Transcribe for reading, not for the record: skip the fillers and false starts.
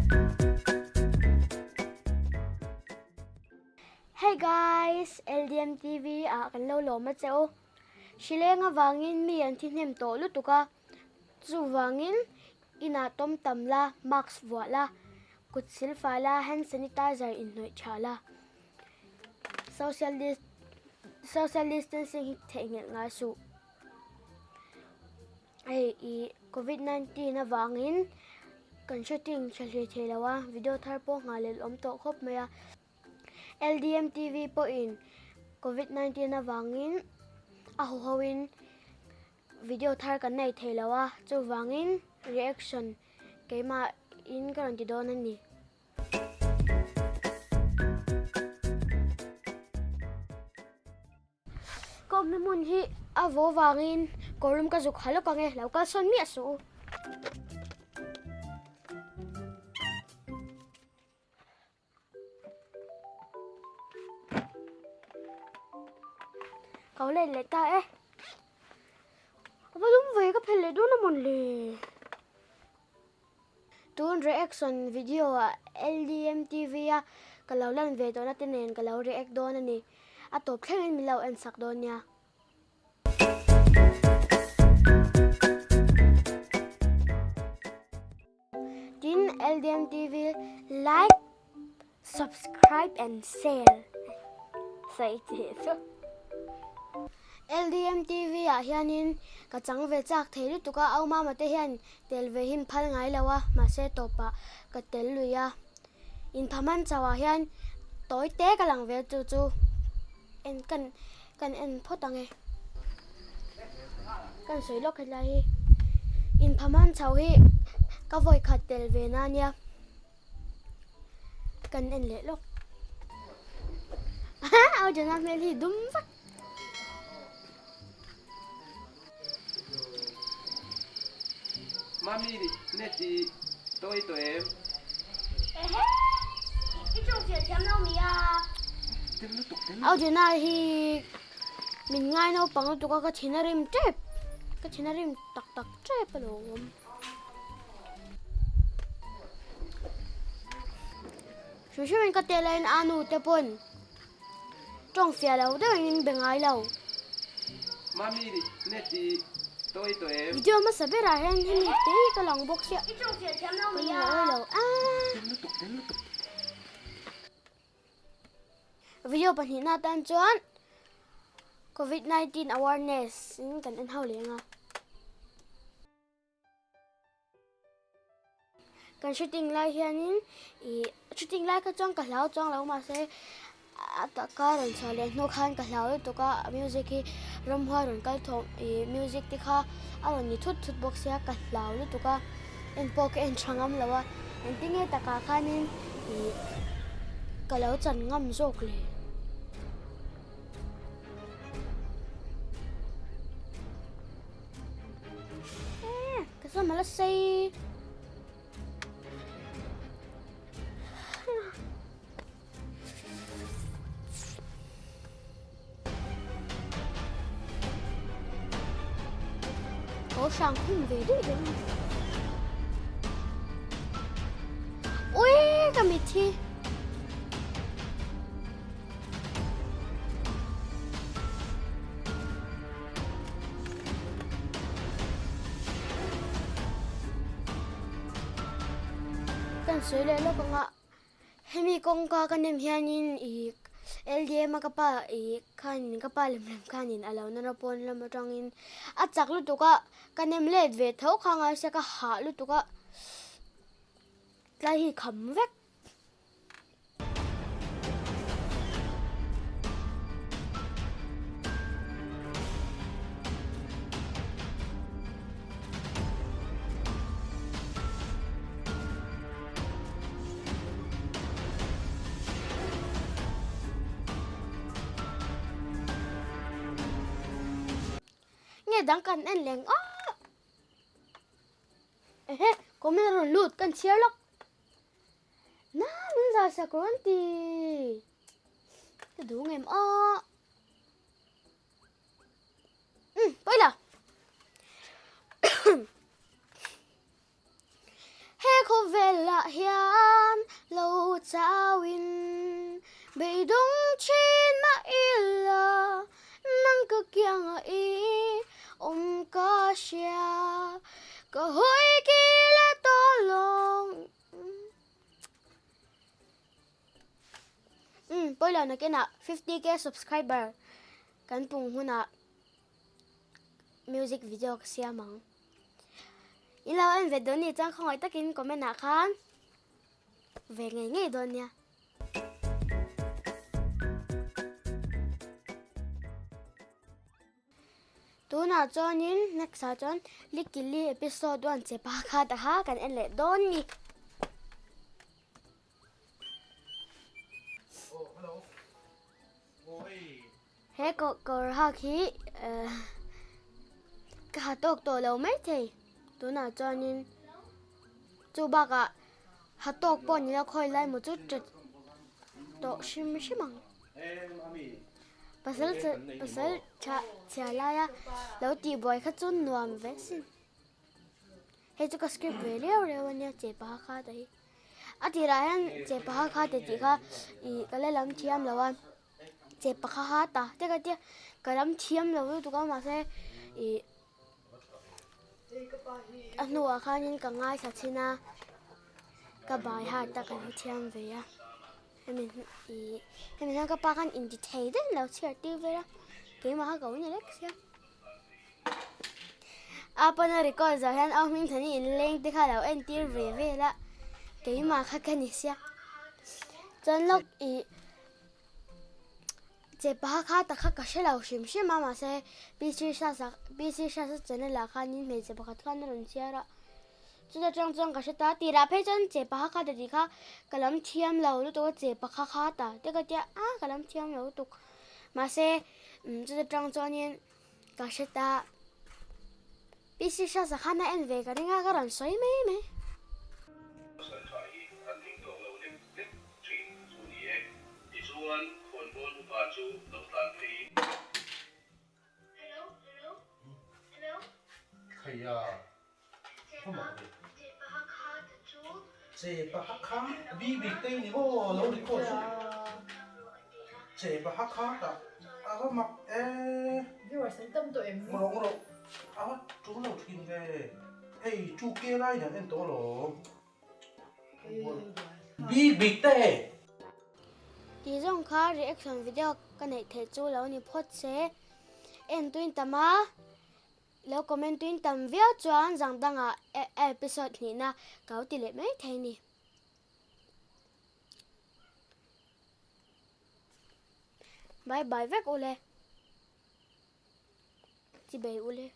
Hey guys, LDM TV ah kan lo lawm a che u. Hrileng avangin mi an thi hnem tawh lutuk a, chuvangin inah tawm tam la, mask vuah la, kut silfai la, hand sanitizer inhnawih tha la. Social social distancing hi theihnghilh ngai suh. Hei i covid 19 avangin kan shooting tha hlui thei lo a, video thar pawh nghah leh awm tawh khawp mai a. LDM TV pawhin covid 19 avangin a huhoin video thar kan nei thei lo a, chuvangin reaction keimahin ka rawn ti dawn a ni. Ka awmna hmun hi a vaw vangin kawrlum ka zuk ha lawk ang e, lo kal sawn miah suh u. Ka let leh ta e. A va lum ve ka phel leh dawn a mawn le. Tun reaction video ah LDM TV a ka lo lan ve tawhna te nen ka lo react dawn a ni. A tawp thlengin min lo en sak dawn nia. Tin LDM TV like, Subscribe and share sawi tih chu. LDM TV ah hianin ka chang ve chak thei lutuk a, au mama te hian tel ve hi phal ngai lo a, mahse tawpah ka tel lui a. Inphaman chauh ah hian tawi te ka lang ve chu chu en kan kan en phawt ang e. Kan sawi lawk hetlai hi inphaman chauh hi ka vawi khat tel ve na nia. Kan en leh lawk. Au Jana hmel hi dum vak. Mami net i tawi tawh em? Ehe, i tawng fiah thiam lo mi a. Au Jana hi min ngai naupang lutuk a ka thin a rim tep. Ka thin a rim tak tak tep alawm. Hrim hrimin ka tel aiin a nu te pawn tawng fiah lo deuhin min be ngai lo. Mami net i tawi tawh em? Video hmasa berah hian hemi te hi ka lang bawk sia. Ka ni lo a. Video pahnihna atan chuan Covid 19 awareness in kan en ho leng a. Kan shooting lai hianin ih shooting lai kha chuan ka hlau chuang lo mahse a taka rawn chhuah leh hnu khan ka hlau lutuk a music hi ramhuai rawn kal thawm ih music te kha a rawn ni thut thut bawk sia ka hlau lutuk a en pawh ka en tha ngam lo a engtin nge takah khanin ih ka lo chan ngam zawk le. Ka sam ala sei. Có sang khum về đấy đấy. Ui, ka mit hi. Kan sawi leh lawk anga hemi kawngka ka nem hianin ih LDM a ka pa ih khanin ka pa lem lem khanin a lo nana pawn lam atangin a chak lutuk a ka nem let ve tho kha ngaise ka hah lutuk a tlai hi kham vek. Nge dang kan en leng a ehe comment a rawn lut kan chhiar lawk. Na min zai sak rawn ti. Ka duh ngem a. Um, pawi la. He khawvel ah hian. Beidawng thin mah ila nang ka kianga i awm ka hria ka hawi ki leh tawh lawng. Umm pawilo nakinah 50k subscriber kan pung hunah music video ka siam ang. In lo en ve dawn ni chuan khawngaih takin comment ah khan ve ngei ngei dawn nia. Tunah chuanin next ah chuan Likili episode 1 che pa kha ta kha kan en leh dawn ni. He kawr hak hi ka ha tawk tawh lo mai thei. Tunah chuanin chu bakah ha tawk pawh ni lo khawi lai maw chu ṭet tawh hrim hrim ang. Pasal pasal tha chhia laia lo tih buai kha chu nuam ve sin. Hei chu ka script ve riau riau ania che paha kha ta hi. A tirah hian che paha kha te tih kha ih ka la lam thiam lo a, che pakha ha ta te ka tia ka lam thiam lo lutuk a mahse ih a hnuah khanin ka ngaithla chhin a, ka bai heart a ka lo thiam ve a. Hemi ih hemi hian ka pa khan inti thei daih lo chhiar tir vel a, keimah kha ka awm ni lek sia. A pawn a record zawh hian au hming thani in leng te kha lo en tir ve vel a, keimah kha ka ni sia. Chuan lawk ih che paha kha tak kha ka hre lo hrim hrim a mahse PC Hrasa PC Hrasa channel ah khanin hmeichhe pakhat khan a rawn chhiar a. Chuta tang chuan ka hre ta, tirah phei chuan che pakha kha ta tih kha ka lam thiam lo lutuk a, che pakha kha ta te ka tia a ka lam thiam lo lutuk. Mahse chuta tang chuanin ka hre ta, PC Hrasa khan a en ve ka ring a, ka rawn sawi mai mai. Pasal tha hi an ding tawk lo lek lek thin chu ni e. Tichuan khawnbawl upa chu lo tlan phei. Hello, hello, hello. Khaia. Che pa kha bi bik te ni maw lo record chu che pa kha ta a va mak e viewers an tam tawh em rawh rawh a va tu lo thin ve hei chu ke lai dan en tawh alawm bi bik te Tih zawng kha reaction video ka neih theih chu lo ni phawt se en tuin tam a. Lo comment tuin tam viau chuan zang dangah episode hnihna ka lo ti leh mai thei ni. Bye bye vek ule. Chi bei ule.